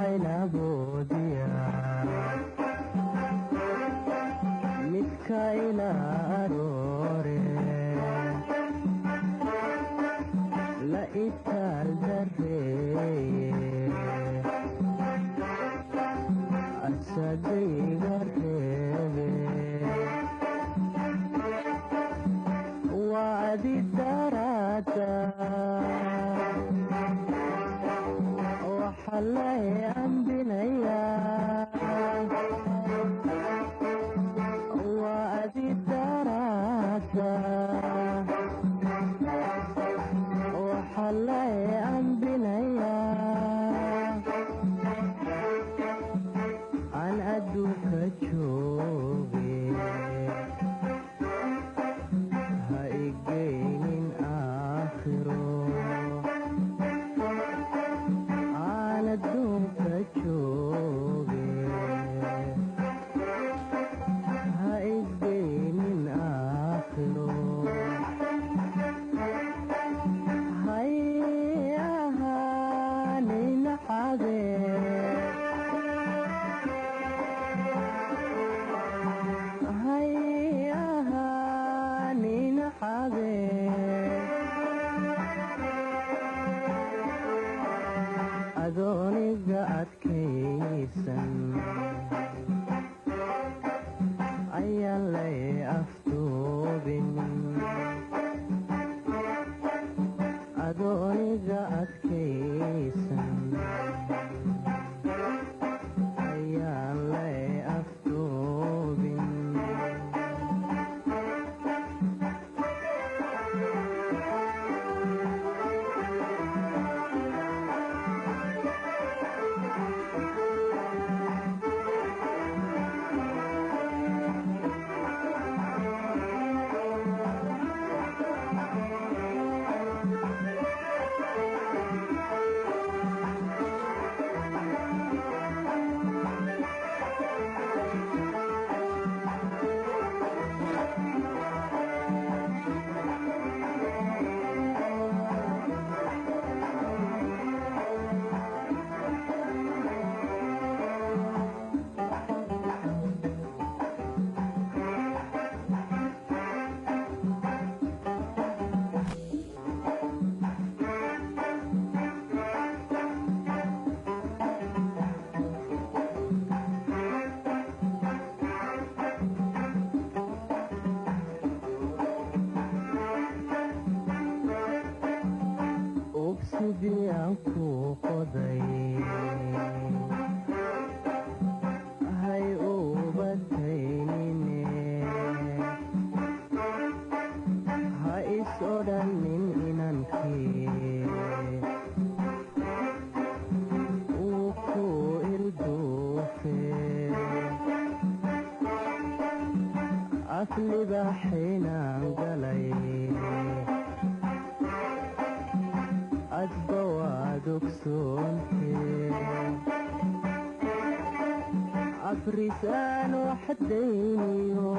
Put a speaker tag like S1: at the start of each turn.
S1: Caynaboodiya midka ila aroore la itaal dareeye asadayga reebe waa adi daraada waxa lay ambinayaa waa adi daraada waxa lay ambinayaa aan adduunka jooge ha igeynin aakhiro aan adduunka jooge ha igeynin aakhiro hay ahaanina xadee hay ahaanina xadee adooniga adkaysan ayaan lay afduubin adooniga adkaysan ayaan lay afduubin. Sidii aan ku qoday hay ubataynine ha is odhanin inankii uu ku ilduufe aflibaxinaan galay adba waad ogsoonte afrisaan waxdayniyo